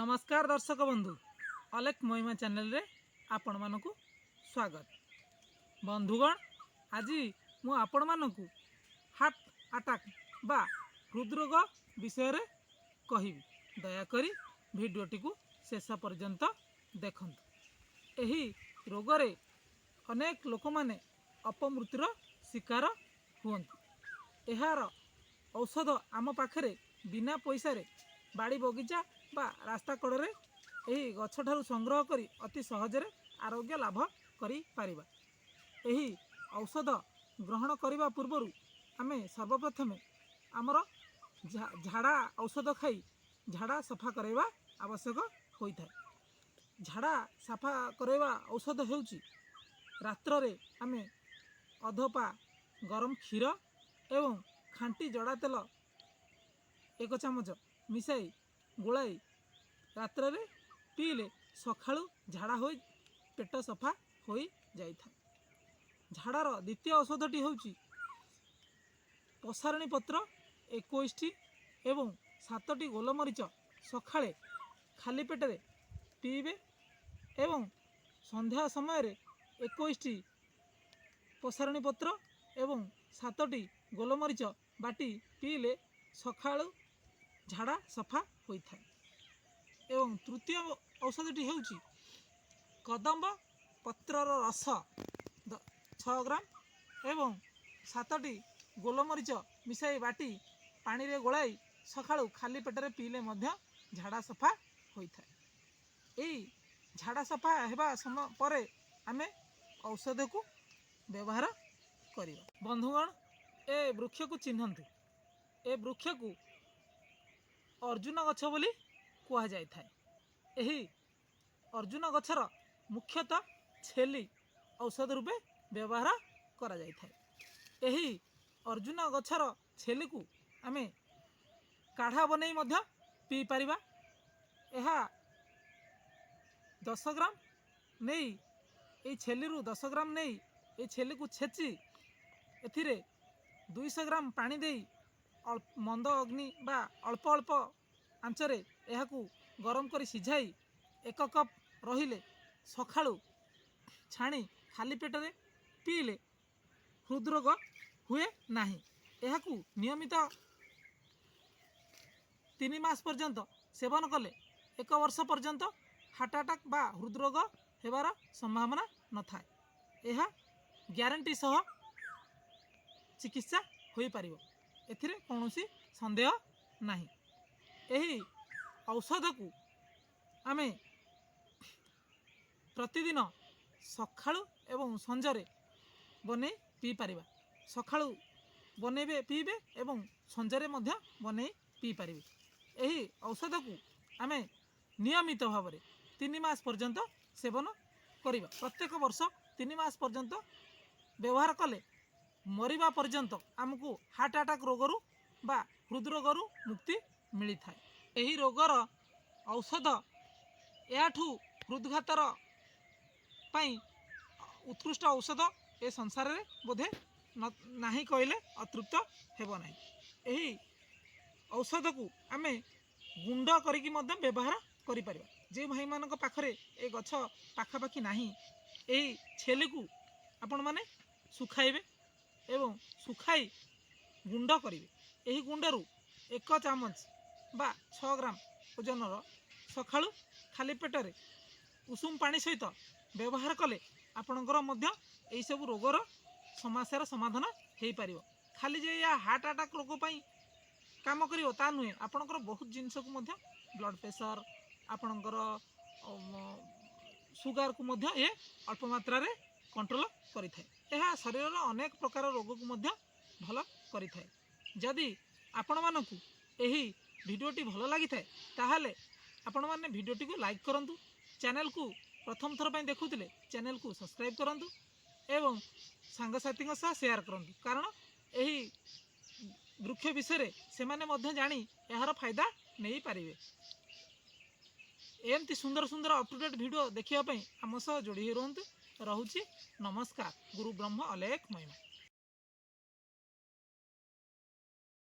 ନମସ୍କାର ଦର୍ଶକ ବନ୍ଧୁ, ଅଲେଖ ମହିମା ଚ୍ୟାନେଲରେ ଆପଣମାନଙ୍କୁ ସ୍ୱାଗତ। ବନ୍ଧୁଗଣ, ଆଜି ମୁଁ ଆପଣମାନଙ୍କୁ ହାର୍ଟ ଆଟାକ୍ ବା ହୃଦରୋଗ ବିଷୟରେ କହିବି। ଦୟାକରି ଭିଡ଼ିଓଟିକୁ ଶେଷ ପର୍ଯ୍ୟନ୍ତ ଦେଖନ୍ତୁ। ଏହି ରୋଗରେ ଅନେକ ଲୋକମାନେ ଅପମୃତ୍ୟୁର ଶିକାର ହୁଅନ୍ତି। ଏହାର ଔଷଧ ଆମ ପାଖରେ ବିନା ପଇସାରେ ବାଡ଼ି ବଗିଚା ବା ରାସ୍ତା କଡ଼ରେ ଏହି ଗଛଠାରୁ ସଂଗ୍ରହ କରି ଅତି ସହଜରେ ଆରୋଗ୍ୟ ଲାଭ କରିପାରିବା। ଏହି ଔଷଧ ଗ୍ରହଣ କରିବା ପୂର୍ବରୁ ଆମେ ସର୍ବପ୍ରଥମେ ଆମର ଝାଡ଼ା ଔଷଧ ଖାଇ ଝାଡ଼ା ସଫା କରାଇବା ଆବଶ୍ୟକ ହୋଇଥାଏ। ଝାଡ଼ା ସଫା କରାଇବା ଔଷଧ ହେଉଛି, ରାତ୍ରରେ ଆମେ ଅଧପା ଗରମ କ୍ଷୀର ଏବଂ ଖାଣ୍ଟି ଜଡ଼ା ତେଲ 1 ଚାମଚ ମିଶାଇ ଗୋଳାଇ ରାତ୍ରରେ ପିଇଲେ ସକାଳୁ ଝାଡ଼ା ହୋଇ ପେଟ ସଫା ହୋଇଯାଇଥାଏ। ଝାଡ଼ାର ଦ୍ୱିତୀୟ ଔଷଧଟି ହେଉଛି ପସାରଣୀ ପତ୍ର 21ଟି ଏବଂ 7ଟି ଗୋଲମରିଚ ସକାଳେ ଖାଲି ପେଟରେ ପିଇବେ ଏବଂ ସନ୍ଧ୍ୟା ସମୟରେ 21ଟି ପସାରଣୀ ପତ୍ର ଏବଂ 7ଟି ଗୋଲମରିଚ ବାଟି ପିଇଲେ ସକାଳୁ ଝାଡ଼ା ସଫା ହୋଇଥାଏ। ଏବଂ ତୃତୀୟ ଔଷଧଟି ହେଉଛି କଦମ୍ବ ପତ୍ରର ରସ 6 ଗ୍ରାମ ଏବଂ 7ଟି ଗୋଲମରିଚ ମିଶାଇ ବାଟି ପାଣିରେ ଗୋଳାଇ ସକାଳୁ ଖାଲି ପେଟରେ ପିଇଲେ ମଧ୍ୟ ଝାଡ଼ା ସଫା ହୋଇଥାଏ। ଏଇ ଝାଡ଼ା ସଫା ହେବା ସମୟ ପରେ ଆମେ ଔଷଧକୁ ବ୍ୟବହାର କରିବା। ବନ୍ଧୁଗଣ, ଏ ବୃକ୍ଷକୁ ଚିହ୍ନନ୍ତୁ। ଏ ବୃକ୍ଷକୁ ଅର୍ଜୁନ ଗଛ ବୋଲି କୁହାଯାଇଥାଏ। ଏହି ଅର୍ଜୁନ ଗଛର ମୁଖ୍ୟତଃ ଛେଲି ଔଷଧ ରୂପେ ବ୍ୟବହାର କରାଯାଇଥାଏ। ଏହି ଅର୍ଜୁନ ଗଛର ଛେଲିକୁ ଆମେ କାଢ଼ା ବନେଇ ମଧ୍ୟ ପିଇପାରିବା। ଏହା 10 ଗ୍ରାମ ନେଇ, ଏଇ ଛେଲିରୁ 10 ଗ୍ରାମ ନେଇ, ଏଇ ଛେଲିକୁ ଛେଚି ଏଥିରେ 200 ଗ୍ରାମ ପାଣି ଦେଇ ମନ୍ଦ ଅଗ୍ନି ବା ଅଳ୍ପ ଅଳ୍ପ ଆଞ୍ଚରେ ଏହାକୁ ଗରମ କରି ସିଝାଇ 1 କପ୍ ରହିଲେ ସକାଳୁ ଛାଣି ଖାଲି ପେଟରେ ପିଇଲେ ହୃଦରୋଗ ହୁଏ ନାହିଁ। ଏହାକୁ ନିୟମିତ 3 ମାସ ପର୍ଯ୍ୟନ୍ତ ସେବନ କଲେ ଏକ ବର୍ଷ ପର୍ଯ୍ୟନ୍ତ ହାର୍ଟ ଆଟାକ୍ ବା ହୃଦରୋଗ ହେବାର ସମ୍ଭାବନା ନଥାଏ। ଏହା ଗ୍ୟାରେଣ୍ଟି ସହ ଚିକିତ୍ସା ହୋଇପାରିବ, ଏଥିରେ କୌଣସି ସନ୍ଦେହ ନାହିଁ। ଏହି ଔଷଧକୁ ଆମେ ପ୍ରତିଦିନ ସକାଳୁ ଏବଂ ସଞ୍ଜରେ ବନେଇ ପିଇପାରିବା। ସକାଳୁ ବନେଇବେ, ପିଇବେ ଏବଂ ସଞ୍ଜରେ ମଧ୍ୟ ବନେଇ ପିଇପାରିବେ। ଏହି ଔଷଧକୁ ଆମେ ନିୟମିତ ଭାବରେ 3 ମାସ ପର୍ଯ୍ୟନ୍ତ ସେବନ କରିବା। ପ୍ରତ୍ୟେକ ବର୍ଷ 3 ମାସ ପର୍ଯ୍ୟନ୍ତ ବ୍ୟବହାର କଲେ ମରିବା ପର୍ଯ୍ୟନ୍ତ ଆମକୁ ହାର୍ଟ ଆଟାକ୍ ରୋଗରୁ ବା ହୃଦରୋଗରୁ ମୁକ୍ତି ମିଳିଥାଏ। ଏହି ରୋଗର ଔଷଧ ଏହାଠୁ ହୃଦଘାତର ପାଇଁ ଉତ୍କୃଷ୍ଟ ଔଷଧ ଏ ସଂସାରରେ ବୋଧେ ନାହିଁ କହିଲେ ଅତ୍ୟୁକ୍ତି ହେବ ନାହିଁ। ଏହି ଔଷଧକୁ ଆମେ ଗୁଣ୍ଡ କରିକି ମଧ୍ୟ ବ୍ୟବହାର କରିପାରିବା। ଯେଉଁ ଭାଇମାନଙ୍କ ପାଖରେ ଏ ଗଛ ପାଖାପାଖି ନାହିଁ, ଏହି ଛେଲିକୁ ଆପଣମାନେ ଶୁଖାଇବେ ଏବଂ ଶୁଖାଇ ଗୁଣ୍ଡ କରିବେ। ଏହି ଗୁଣ୍ଡରୁ 1 ଚାମଚ ବା 6 ଗ୍ରାମ ଓଜନର ସକାଳୁ ଖାଲି ପେଟରେ ଉଷୁମ ପାଣି ସହିତ ବ୍ୟବହାର କଲେ ଆପଣଙ୍କର ମଧ୍ୟ ଏହିସବୁ ରୋଗର ସମସ୍ୟାର ସମାଧାନ ହୋଇପାରିବ। ଖାଲି ଯେ ଏହା ହାର୍ଟ ଆଟାକ୍ ରୋଗ ପାଇଁ କାମ କରିବ ତା ନୁହେଁ, ଆପଣଙ୍କର ବହୁତ ଜିନିଷକୁ ମଧ୍ୟ, ବ୍ଲଡ଼ ପ୍ରେସର, ଆପଣଙ୍କର ସୁଗାରକୁ ମଧ୍ୟ ଏ ଅଳ୍ପ ମାତ୍ରାରେ କଣ୍ଟ୍ରୋଲ କରିଥାଏ। ଏହା ଶରୀରର ଅନେକ ପ୍ରକାର ରୋଗକୁ ମଧ୍ୟ ଭଲ କରିଥାଏ। ଯଦି ଆପଣମାନଙ୍କୁ ଏହି ଭିଡ଼ିଓଟି ଭଲ ଲାଗିଥାଏ, ତାହେଲେ ଆପଣମାନେ ଭିଡ଼ିଓଟିକୁ ଲାଇକ୍ କରନ୍ତୁ। ଚ୍ୟାନେଲକୁ ପ୍ରଥମ ଥର ପାଇଁ ଦେଖୁଥିଲେ ଚ୍ୟାନେଲକୁ ସବସ୍କ୍ରାଇବ୍ କରନ୍ତୁ ଏବଂ ସାଙ୍ଗସାଥୀଙ୍କ ସହ ସେୟାର କରନ୍ତୁ, କାରଣ ଏହି ବୃକ୍ଷ ବିଷୟରେ ସେମାନେ ମଧ୍ୟ ଜାଣି ଏହାର ଫାଇଦା ନେଇପାରିବେ। ଏମିତି ସୁନ୍ଦର ସୁନ୍ଦର ଅପ୍ ଟୁ ଡେଟ୍ ଭିଡ଼ିଓ ଦେଖିବା ପାଇଁ ଆମ ସହ ଯୋଡ଼ି ହୋଇ ରୁହନ୍ତୁ। ରହୁଛି, ନମସ୍କାର। ଗୁରୁ ବ୍ରହ୍ମ, ଅଲେଖ ମହିମା।